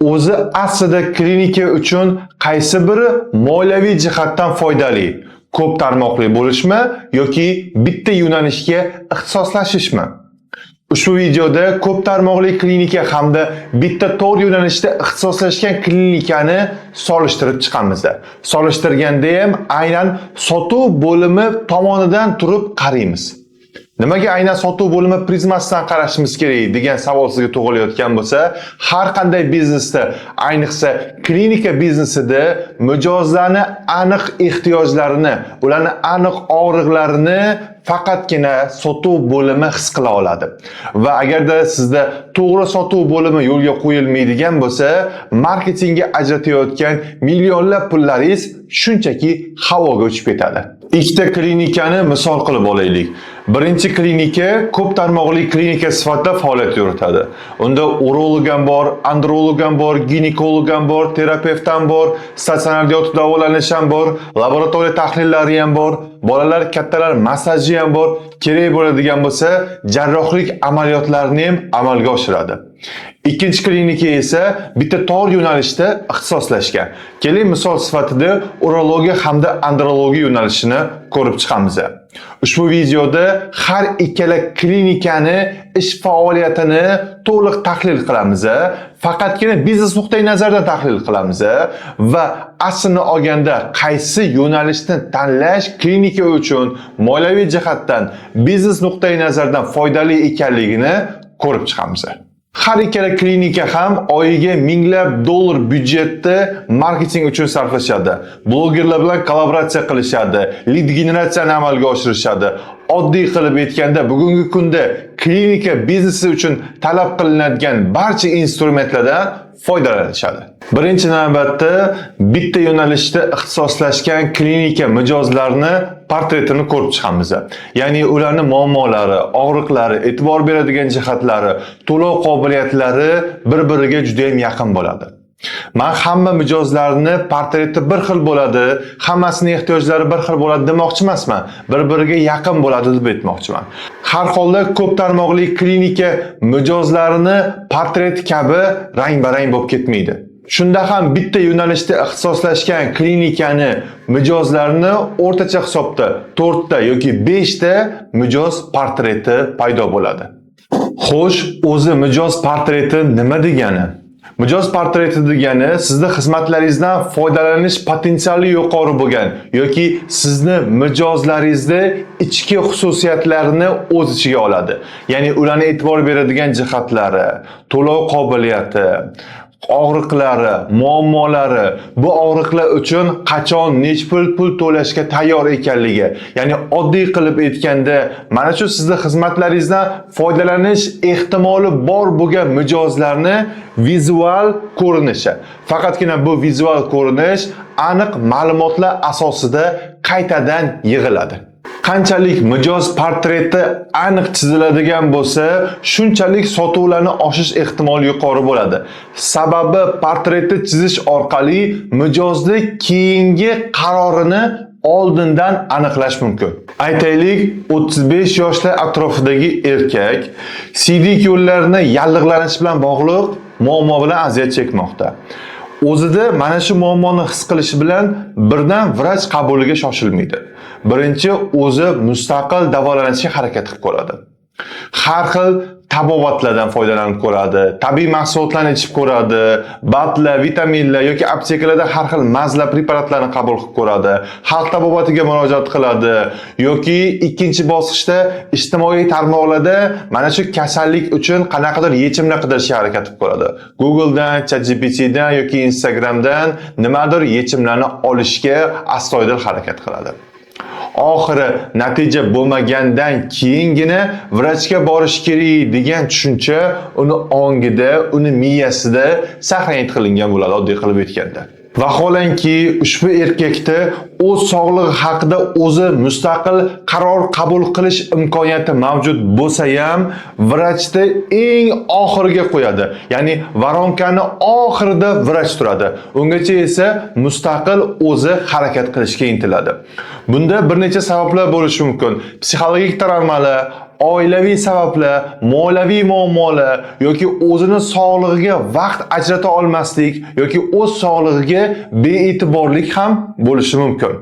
O'zi aslida klinika uchun qaysi biri moliyaviy jihatdan foydali? Ko'p tarmoqli bo'lishmi yoki bitta yo'nalishga ixtisoslashishmi? Ushbu videoda ko'p tarmoqli klinika hamda bitta tor yo'nalishda ixtisoslashgan klinikani solishtirib chiqamiz. Solishtirganda ham aynan sotuv bo'limi tomonidan turib qaraymiz. Nimaga aynan sotuv bo'limi prizmasidan qarashimiz kerak degan savol sizga tug'ilayotgan bo'lsa, har qanday biznesda, ayniqsa klinika biznesida mijozlarni aniq ehtiyojlarini, ularni aniq og'riqlarini faqatgina sotuv bo'limi his qila oladi. Va agarda sizda to'g'ri sotuv bo'limi yo'lga qo'yilmaydigan bo'lsa, marketingga ajratayotgan millionlab pullaringiz shunchaki havoga uchib ketadi. Ikkita klinikani misol qilib olaylik. Birinchi klinika ko'p tarmoqli klinika sifatida faoliyat yuritadi. Unda urolog ham bor, androlog ham bor, ginekolog ham bor, terapevt ham bor, statsionarda yotib davolanish ham bor, laboratoriya tahlillari ham bor, bolalar, kattalar massaji ham bor. Kerak bo'ladigan bo'lsa, jarrohlik amaliyotlarini ham amalga oshiradi. Ikkinchi klinika esa bitta tor yo'nalishda ixtisoslashgan. Keling, misol sifatida urologiya hamda andrologiya yo'nalishini ko'rib chiqamiz. Ushbu videoda har ikkala klinikani ish faoliyatini to'liq tahlil qilamiz. Faqatgina biznes nuqtai nazaridan tahlil qilamiz va aslini olganda qaysi yo'nalishni tanlash klinika uchun moliyaviy jihatdan, biznes nuqtai nazaridan foydali ekanligini ko'rib chiqamiz. Har ikkala klinika ham oyiga minglab dollar byudjetni marketing uchun sarflashadi. Blogerlar bilan kollaboratsiya qilishadi, lid generatsiyani amalga oshirishadi. Oddiy qilib aytganda, bugungi kunda klinika biznesi uchun talab qilinadigan barcha instrumentlardan foydalanishadi. Birinchi navbatda bitta yo'nalishda ixtisoslashgan klinika mijozlarini portretini ko'rib chiqamiz. Ya'ni ularni muammolari, og'riqlari, e'tibor beradigan jihatlari, to'lov qobiliyatlari bir-biriga juda ham yaqin bo'ladi. Man hamma mijozlarni portreti bir xil bo'ladi, hammasini ehtiyojlari bir xil bo'ladi demoqchi emasman. Bir-biriga yaqin bo'ladi deb aytmoqchiman. Har holda ko'p tarmoqli klinika mijozlarini portreti kabi rang-barang bo'lib ketmaydi. Shunda ham bitta yo'nalishda ixtisoslashgan klinikani mijozlarini o'rtacha hisobda 4 ta yoki 5 ta mijoz portreti paydo bo'ladi. Xo'sh, o'zi mijoz portreti nima degani? Mijoz portreti degani sizni xizmatlaringizdan foydalanish potensiali yuqori bo'lgan yoki sizni mijozlaringizni ichki xususiyatlarini o'z ichiga oladi. Ya'ni ularni e'tibor beradigan jihatlari, to'lov qobiliyati, og'riqlari, muammolari, bu og'riqlar uchun qachon, nech pul to'lashga tayyor ekanligi. Ya'ni oddiy qilib aytganda, mana shu sizni xizmatlaringizdan foydalanish ehtimoli bor bo'lgan mijozlarni vizual ko'rinishi. Faqatgina bu vizual ko'rinish aniq ma'lumotlar asosida qaytadan yig'iladi. Qanchalik mijoz portreti aniq chiziladigan bo'lsa, shunchalik sotuvlarni oshish ehtimoli yuqori bo'ladi. Sababi, portretni chizish orqali mijozni keyingi qarorini oldindan aniqlash mumkin. Aytaylik, 35 yoshlar atrofidagi erkak siydik yo'llarini yallig'lanishi bilan bog'liq muammo bilan aziyat chekmoqda. O'zida mana shu muammoni his qilishi bilan birdan vrach qabuliga shoshilmaydi. Birinchi o'zi mustaqil davolanishga harakat qilib ko'radi. Har xil tabobatlardan foydalanib ko'radi, tabiiy mahsulotlarni ichib ko'radi, БАД lar, vitaminlar yoki aptekalarda har xil mazla preparatlarni qabul qilib ko'radi, xalq tabobatiga murojaat qiladi yoki ikkinchi bosqichda ijtimoiy tarmoqlarda mana shu kasallik uchun qanaqadir yechimlar qidirishga harakat qilib ko'radi. Google'dan, ChatGPTdan yoki Instagramdan nimadir yechimlarni olishga astoydil harakat qiladi. Oxiri natija bo'lmagandan keyingina vrachga borish kerak degan tushuncha uni ongida, uni miyasida сохранить qilingan bo'ladi, oddiy qilib aytganda. Vaholanki, ushbu erkakda o'z sog'lig'i haqida o'zi mustaqil qaror qabul qilish imkoniyati mavjud bo'lsa ham, vrachni eng oxiriga qo'yadi. Ya'ni воронка ni oxirida vrach turadi. Ungacha esa mustaqil o'zi harakat qilishga intiladi. Bunda bir necha sabablar bo'lishi mumkin. Psixologik travmalar, oilaviy sabablar, moliyaviy muammolar yoki o'zini sog'lig'iga vaqt ajrata olmaslik yoki o'z sog'lig'iga bee'tiborlik ham bo'lishi mumkin.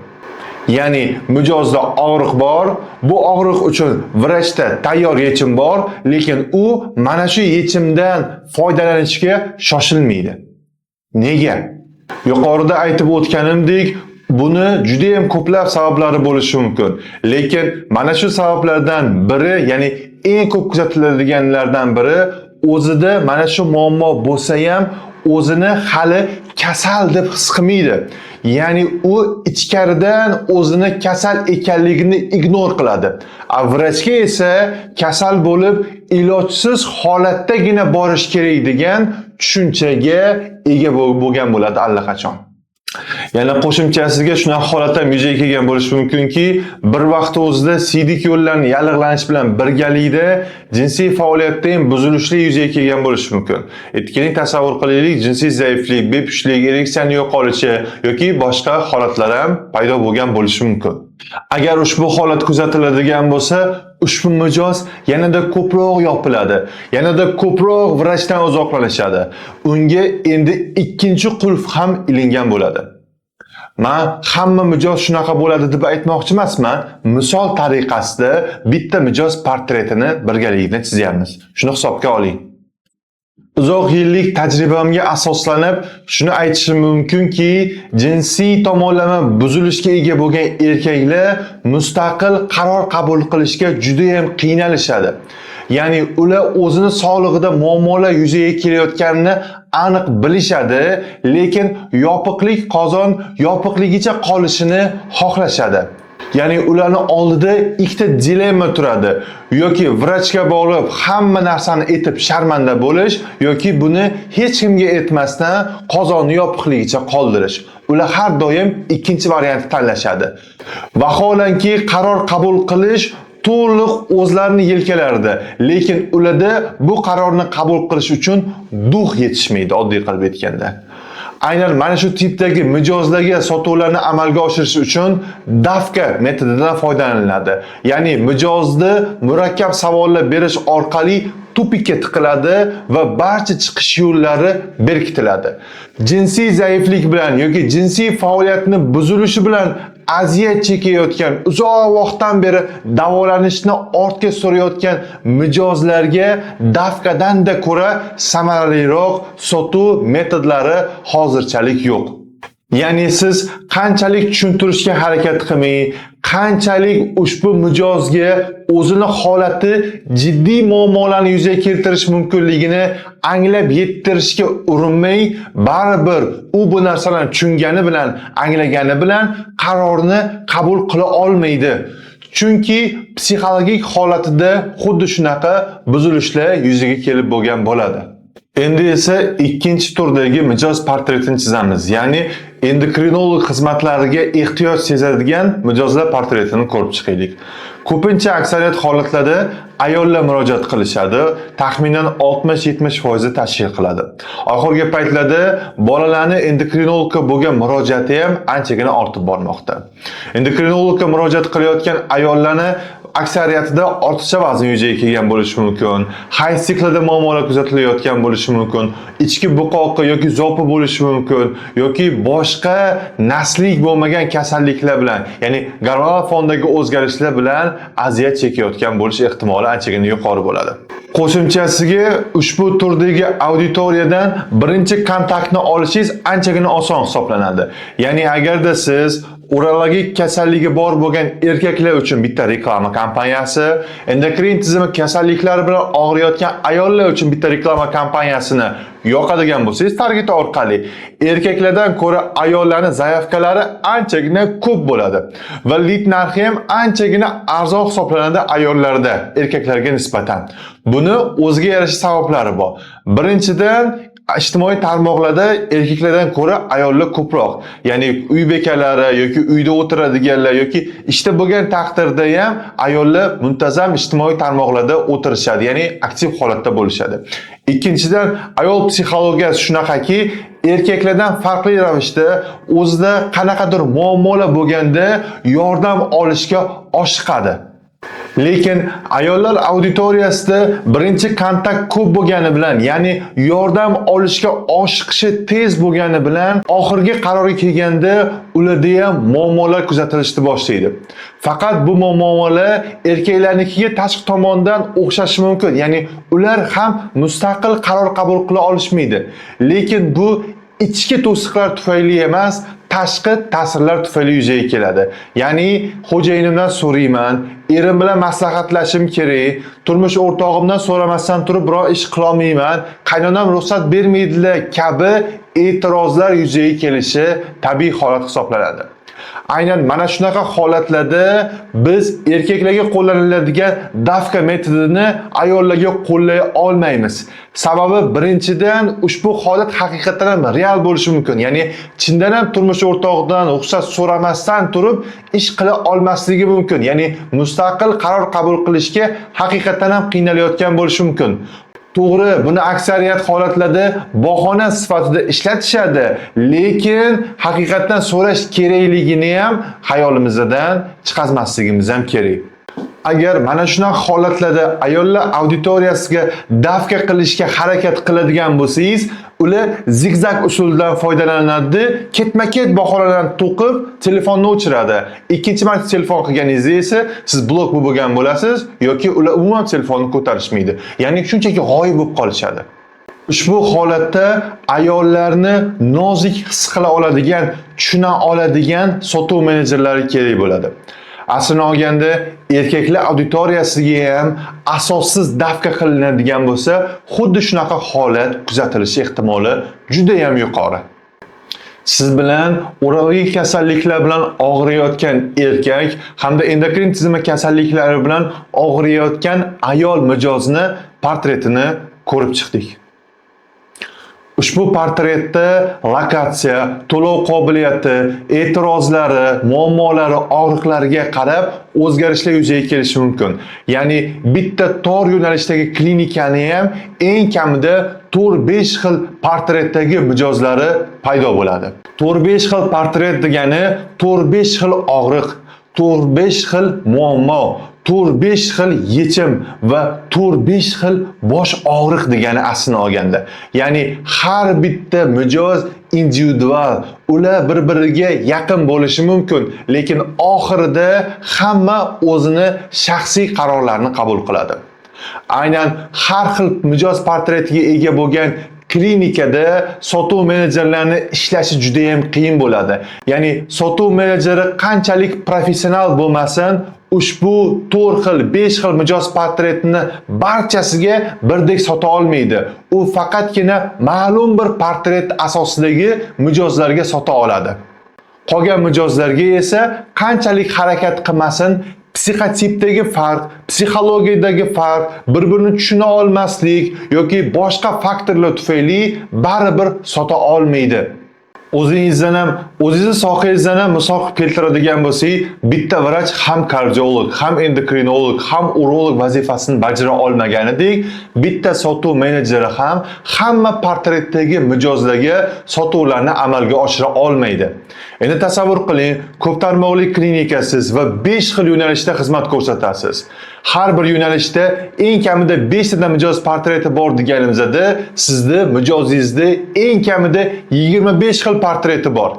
Ya'ni mijozda og'riq bor, bu og'riq uchun vrachda tayyor yechim bor, lekin u mana shu yechimdan foydalanishga shoshilmaydi. Nega? Yuqorida aytib o'tganimdek, buni juda ham ko'plab sabablari bo'lishi mumkin. Lekin mana shu sabablardan biri, ya'ni eng ko'p kuzatiladiganlardan biri, o'zida mana shu muammo bo'lsa ham o'zini hali kasal deb his qilmaydi. Ya'ni u ichkaridan o'zini kasal ekanligini игнор qiladi. A vrachga esa kasal bo'lib ilojsiz holatdagina borish kerak degan tushunchaga ega bo'lgan bo'ladi allaqachon. Yana qo'shimchasiga shunaqa holat ham yuzaga kelgan bo'lishi mumkinki, bir vaqt o'zida siydik yo'llarni yallig'lanish bilan birgalikda jinsiy faoliyatda ham buzilishlar yuzaga kelgan bo'lishi mumkin. Keling, tasavvur qilaylik, jinsiy zaiflik, bepushtlik, ereksiyaning yo'qolishi yoki boshqa holatlar ham paydo bo'lgan bo'lishi mumkin. Agar ushbu holat kuzatiladigan bo'lsa, ushbu mijoz yanada ko'proq yopiladi, yanada ko'proq vrachdan uzoqlashadi. Unga endi ikkinchi qulf ham ilingan bo'ladi. Men hamma mijoz shunaqa bo'ladi deb aytmoqchi emasman. Misol tariqasida bitta mijoz portretini birgalikda chizyapmiz. Shuni hisobga oling. Uzoq yillik tajribamga asoslanib shuni aytishim mumkinki, jinsiy tomonlama buzilishga ega bo'lgan erkaklar mustaqil qaror qabul qilishga juda ham qiynalishadi. Ya'ni ular o'zini sog'lig'ida muammolar yuzaga kelayotganini aniq bilishadi, lekin yopiqlik qozon yopiqligicha qolishini xohlashadi. Ya'ni ularni oldida ikkita dilemma turadi. Yoki vrachga borib hamma narsani aytib sharmanda bo'lish, yoki buni hech kimga aytmasdan qozonni yopiqligicha qoldirish. Ular har doim ikkinchi variantni tanlashadi. Vaholanki, qaror qabul qilish to'liq o'zlarini yelkalarida, lekin ularda bu qarorni qabul qilish uchun дух yetishmaydi, oddiy qilib aytganda. Aynan mana shu tipdagi mijozlarga sotuvlarni amalga oshirish uchun давка metodidan foydalaniladi. Ya'ni mijozni murakkab savollar berish orqali тупик ka tiqiladi va barcha chiqish yo'llari berkitiladi. Jinsiy zaiflik bilan yoki jinsiy faoliyatni buzilishi bilan aziyat chekayotgan, uzoq vaqtdan beri davolanishni ortga surayotgan mijozlarga давка dan-da ko'ra samaraliroq sotuv metodlari hozirchalik yo'q. Ya'ni siz qanchalik tushuntirishga harakat qilmang, qanchalik ushbu mijozga o'zini holati jiddiy muammolarni yuzaga keltirish mumkinligini anglab yettirishga urinmang, baribir u bu narsalarni tushungani bilan, anglagani bilan qarorni qabul qila olmaydi. Chunki psixologik holatida xuddi shunaqa buzilishlar yuzaga kelib bo'lgan bo'ladi. Endi esa ikkinchi turdagi mijoz portretini chizamiz. Ya'ni endokrinolog xizmatlariga ehtiyoj sezadigan mijozlar portretini ko'rib chiqaylik. Ko'pincha aksariyat holatlarda ayollar murojaat qilishadi, taxminan 60-70% tashkil qiladi. Oxirgi paytlarda bolalarni endokrinologga bo'lgan murojaati ham anchagina ortib bormoqda. Endokrinologga murojaat qilayotgan ayollarni aksariyatida ortiqcha vazn yuzaga kelgan bo'lishi mumkin, hayz siklida muammolar kuzatilayotgan bo'lishi mumkin, ichki buqoqi yoki zopi bo'lishi mumkin yoki boshqa naslik bo'lmagan kasalliklar bilan, ya'ni gormonal fondagi o'zgarishlar bilan aziyat chekayotgan bo'lish ehtimoli anchagina yuqori bo'ladi. Qo'shimchasiga ushbu turdagi auditoriyadan birinchi kontaktni olishingiz anchagina oson hisoblanadi. Ya'ni agarda siz urologik kasalligi bor bo'lgan erkaklar uchun bitta reklama kampaniyasi, endokrin tizimi kasalliklari bilan og'riyotgan ayollar uchun bitta reklama kampaniyasini yoqadigan bo'lsangiz, target orqali erkaklardan ko'ra ayollarning заявка lari anchagina ko'p bo'ladi va lid narxi ham anchagina arzon hisoblanadi ayollarda erkaklarga nisbatan. Buni o'ziga yarasha sabablari bor. Birinchidan, ijtimoiy tarmoqlarda erkaklardan ko'ra ayollar ko'proq. Ya'ni uy bekalari yoki uyda o'tiradiganlar yoki ishda bo'lgan taqdirda ham ayollar muntazam ijtimoiy tarmoqlarda o'tirishadi, ya'ni aktiv holatda bo'lishadi. Ikkinchidan, ayol psixologiyasi shunaqaki, erkaklardan farqli ravishda o'zida qanaqadir muammolar bo'lganda yordam olishga oshiqadi. Lekin ayollar auditoriyasida birinchi kontakt ko'p bo'lgani bilan, ya'ni yordam olishga oshiqishi tez bo'lgani bilan, oxirgi qarorga kelganda ularda ham muammolar kuzatilishni boshlaydi. Faqat bu muammolar erkaklarnikiga tashqi tomondan o'xshashi mumkin, ya'ni ular ham mustaqil qaror qabul qila olishmaydi. Lekin bu ichki to'siqlar tufayli emas, tashqi ta'sirlar tufayli yuzaga keladi. Ya'ni xo'jayinimdan so'rayman, erim bilan maslahatlashim kerak, turmush o'rtog'imdan so'ramasdan turib biror ish qilolmayman, qaynonam ruxsat bermaydilar kabi e'tirozlar yuzaga kelishi tabiiy holat hisoblanadi. Aynan mana shunaqa holatlarda biz erkaklarga qo'llaniladigan давка metodini ayollarga qo'llay olmaymiz. Sababi, birinchidan, ushbu holat haqiqatan ham real bo'lishi mumkin. Ya'ni chindan ham turmush o'rtog'idan ruxsat so'ramasdan turib ish qila olmasligi mumkin. Ya'ni mustaqil qaror qabul qilishga haqiqatan ham qiynalayotgan bo'lishi mumkin. To'g'ri, buni aksariyat holatlarda bahona sifatida ishlatishadi, lekin haqiqatdan so'rash kerakligini ham xayolimizdan chiqarmasligimiz ham kerak. Agar mana shunaqa holatlarda ayollar auditoriyasiga давка qilishga harakat qiladigan bo'lsangiz, ular zigzag usulidan foydalanadi, ketma-ket bahonalarni to'qib, telefonni o'chiradi. Ikkinchi marta telefon qilganingizda esa siz blok bo'lib bo'lgan bo'lasiz yoki ular umuman telefonni ko'tarishmaydi. Ya'ni shunchaki g'oyib bo'lib qolishadi. Ushbu holatda ayollarni nozik his qila oladigan, tushuna oladigan sotuv menejerlari kerak bo'ladi. Aslini olganda, erkaklar auditoriyasiga ham asossiz давка qilinadigan bo'lsa, xuddi shunaqa holat kuzatilishi ehtimoli juda ham yuqori. Siz bilan urologik kasalliklar bilan og'riyotgan erkak hamda endokrin tizimi kasalliklari bilan og'riyotgan ayol mijozni portretini ko'rib chiqdik. Ushbu portretda lokatsiya, to'lov qobiliyati, e'tirozlari, muammolari, og'riqlariga qarab o'zgarishlar yuzaga kelishi mumkin. Ya'ni bitta tor yo'nalishdagi klinikani ham eng kamida 4-5 xil portretdagi mijozlari paydo bo'ladi. 4-5 xil portret degani 4-5 xil og'riq, 4-5 xil muammo, 4-5 xil yechim va 4-5 xil bosh og'riq degani aslini olganda. Ya'ni har bitta mijoz individual, ular bir-biriga yaqin bo'lishi mumkin, lekin oxirida hamma o'zini shaxsiy qarorlarni qabul qiladi. Aynan har xil mijoz portretiga ega bo'lgan klinikada sotuv menejerlarini ishlashi juda ham qiyin bo'ladi. Ya'ni sotuv menejeri qanchalik professional bo'lmasin, ushbu 4 xil, 5 xil mijoz portretini barchasiga birdek sota olmaydi. U faqatgina ma'lum bir portret asosidagi mijozlarga sota oladi. Qolgan mijozlarga esa qanchalik harakat qilmasin, psixotipdagi farq, psixologiyadagi farq, bir-birini tushuna olmaslik yoki boshqa faktorlar tufayli baribir sota olmaydi. O'zingizdan ham, o'zingizni sohangizdan ham misol qilib keltiradigan bo'lsak, bitta vrach ham kardiolog, ham endokrinolog, ham urolog vazifasini bajara olmaganidek, bitta sotuv menejeri ham hamma portretdagi mijozlarga sotuvlarni amalga oshira olmaydi. Endi tasavvur qiling, ko'p tarmoqli klinikasiz va 5 xil yo'nalishda xizmat ko'rsatasiz. Har bir yo'nalishda eng kamida 5 tadan mijoz portreti bor deganimizda, sizni mijozingizda eng kamida 25 xil portreti bor.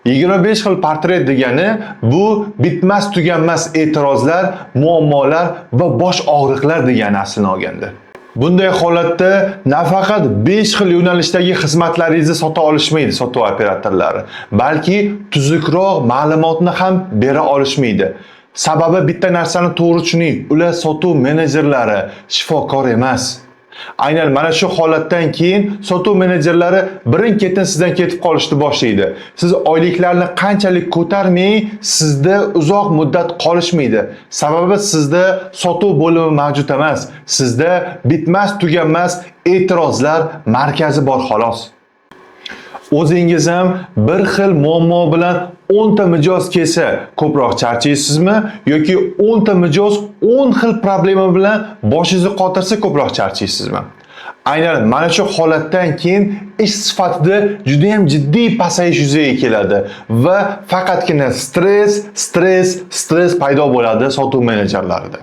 25 xil portret degani bu bitmas tuganmas e'tirozlar, muammolar va bosh og'riqlar degani aslini olganda. Bunday holatda nafaqat 5 xil yo'nalishdagi xizmatlaringizni sota olishmaydi sotuv operatorlari, balki tuzukroq ma'lumotni ham bera olishmaydi. Sababi, bitta narsani to'g'ri tushuning, ular sotuv menejerlari, shifokor emas. Aynan mana shu holatdan keyin sotuv menejerlari birin-ketin sizdan ketib qolishni boshlaydi. Siz oyliklarni qanchalik ko'tarmang, sizda uzoq muddat qolishmaydi. Sababi, sizda sotuv bo'limi mavjud emas. Sizda bitmas tuganmas e'tirozlar markazi bor, xolos. O'zingiz ham bir xil muammo bilan 10 ta mijoz kelsa, ko'proq charchaysizmi yoki 10 ta mijoz 10 xil problema bilan boshingizni qotirsa, ko'proq charchaysizmi? Aynan mana shu holatdan keyin ish sifatida juda ham jiddiy pasayish yuzaga keladi va faqatgina stress, stress, stress paydo bo'ladi sotuv menejerlarida.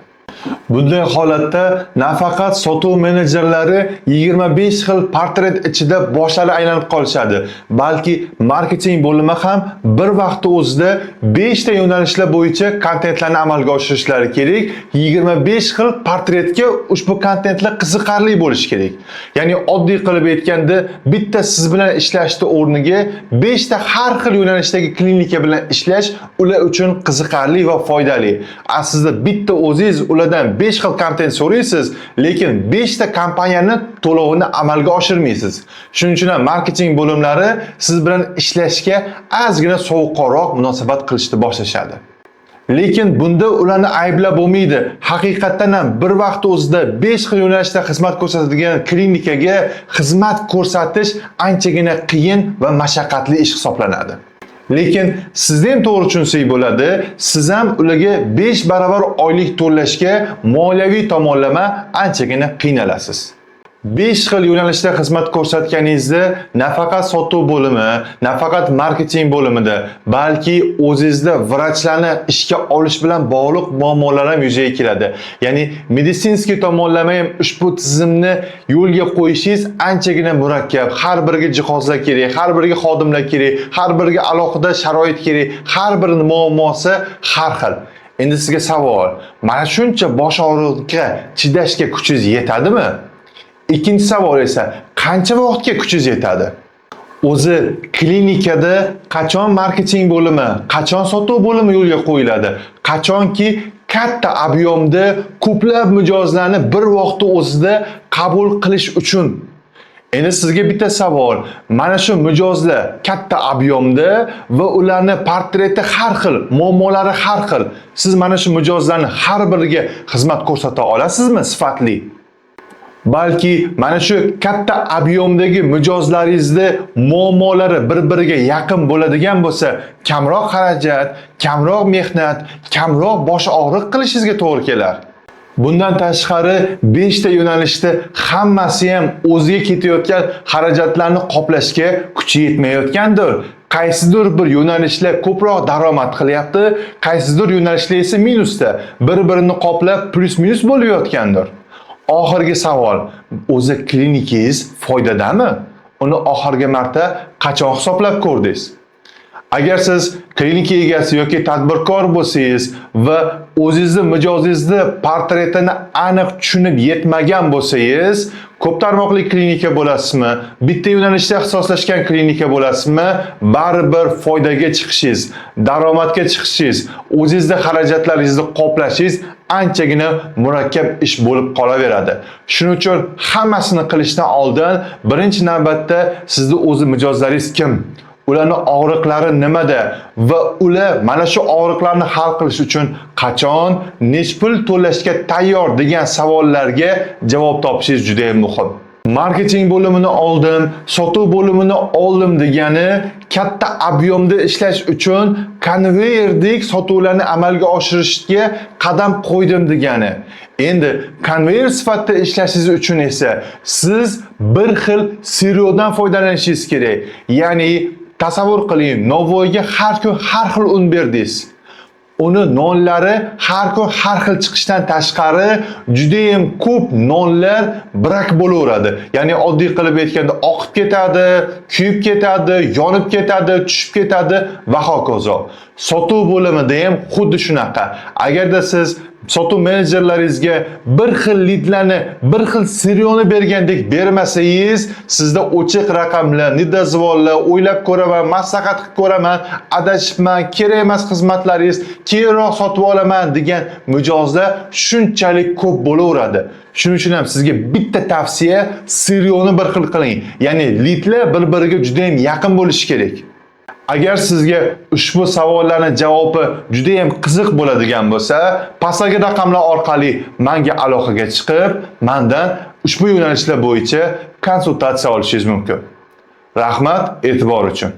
Bunday holatda nafaqat sotuv menejerlari 25 xil portret ichida boshlari aylanib qolishadi, balki marketing bo'limi ham bir vaqtda o'zida 5 ta yo'nalishlar bo'yicha kontentlarni amalga oshirishlari kerak. 25 xil portretga ushbu kontentlar qiziqarli bo'lishi kerak. Ya'ni oddiy qilib aytganda, bitta siz bilan ishlashni o'rniga 5 ta har xil yo'nalishdagi klinika bilan ishlash ular uchun qiziqarli va foydali. Aslida bitta o'zingiz ulardan 5 xil kontent so'raysiz, lekin 5 ta kompaniyani to'lovini amalga oshirmaysiz. Shuning uchun ham marketing bo'limlari siz bilan ishlashga ozgina sovuqqonroq munosabat qilishni boshlashadi. Lekin bunda ularni ayblab bo'lmaydi. Haqiqatdan ham bir vaqt o'zida 5 xil yo'nalishda xizmat ko'rsatadigan klinikaga xizmat ko'rsatish anchagina qiyin va mashaqqatli ish hisoblanadi. Lekin sizni ham to'g'ri tushunsak bo'ladi, siz ham ularga 5 barobar oylik to'lashga moliyaviy tomonlama anchagina qiynalasiz. 5 xil yo'nalishda xizmat ko'rsatganingizda nafaqat sotuv bo'limi, nafaqat marketing bo'limida, balki o'zingizda vrachlarni ishga olish bilan bog'liq muammolar ham yuzaga keladi. Ya'ni медицинский tomonlama ham ushbu tizimni yo'lga qo'yishingiz anchagina murakkab. Har biriga jihozlar kerak, har biriga xodimlar kerak, har biriga alohida sharoit kerak, har bir muammosi har xil. Endi sizga savol: mana shuncha bosh og'riqqa chidashga kuchingiz yetadimi? Ikkinchi savol esa, qancha vaqtga kuchingiz yetadi? O'zi klinikada qachon marketing bo'limi, qachon sotuv bo'limi yo'lga qo'yiladi? Qachonki katta объём da ko'plab mijozlarni bir vaqtda o'zida qabul qilish uchun. Endi sizga bitta savol. Mana shu mijozlar katta объём da va ularni portreti har xil, muammolari har xil. Siz mana shu mijozlarni har biriga xizmat ko'rsata olasizmi sifatli? Balki mana shu katta объём dagi mijozlaringizni muammolari bir-biriga yaqin bo'ladigan bo'lsa, kamroq xarajat, kamroq mehnat, kamroq bosh og'riq qilishingizga to'g'ri kelar. Bundan tashqari, 5 ta yo'nalishda hammasi ham o'ziga ketayotgan xarajatlarni qoplashga kuchi yetmayotgandir. Qaysidir bir yo'nalishlar ko'proq daromad qilyapti, qaysidir yo'nalishlar esa minusda. Bir-birini qoplab plyus-minus bo'layotgandir. Oxirgi savol: o'zi klinikangiz foydadami? Uni oxirgi marta qachon hisoblab ko'rdingiz? Agar siz klinika egasi yoki tadbirkor bo'lsangiz va o'zingizni mijozingizni portretini aniq tushunib yetmagan bo'lsangiz, ko'p tarmoqli klinika bo'lasizmi, bitta yo'nalishda ixtisoslashgan klinika bo'lasizmi, baribir foydaga chiqishingiz, daromadga chiqishingiz, o'zingizni xarajatlaringizni qoplashingiz anchagina murakkab ish bo'lib qolaveradi. Shuning uchun hammasini qilishdan oldin birinchi navbatda sizni o'zi mijozlaringiz kim? Ularni og'riqlari nimada va ular mana shu og'riqlarni hal qilish uchun qachon, nech pul to'lashga tayyor degan savollarga javob topishingiz juda ham muhim. Marketing bo'limini oldim, sotuv bo'limini oldim degani katta объём da ishlash uchun konveyerdek sotuvlarni amalga oshirishga qadam qo'ydim degani. Endi konveyer sifatida ishlashingiz uchun esa siz bir xil сырьё dan foydalanishingiz kerak. Ya'ni tasavvur qiling, novvoyga har kun har xil un berdingiz. Uni nonlari har kun har xil chiqishdan tashqari, judayam ko'p nonlar брак bo'laveradi. Ya'ni oddiy qilib aytganda, oqib ketadi, kuyib ketadi, yonib ketadi, tushib ketadi va hokazo. Sotuv bo'limida ham xuddi shunaqa. Agarda siz sotuv menejerlaringizga bir xil lidlarni, bir xil сырьё ni bergandek bermasangiz, sizda ochiq raqamlar, недозвон lar, o'ylab ko'raman, maslahat qilib ko'raman, adashibman, kerak emas xizmatlaringiz, keyinroq sotib olaman degan mijozlar shunchalik ko'p bo'laveradi. Shuning uchun ham sizga bitta tavsiya: сырьё ni bir xil qiling. Ya'ni lidlar bir-biriga juda ham yaqin bo'lishi kerak. Agar sizga ushbu savollarning javobi juda ham qiziq bo'ladigan bo'lsa, pastdagi raqamlar orqali menga aloqaga chiqib, mendan ushbu yo'nalishlar bo'yicha konsultatsiya olishingiz mumkin. Rahmat e'tibor uchun.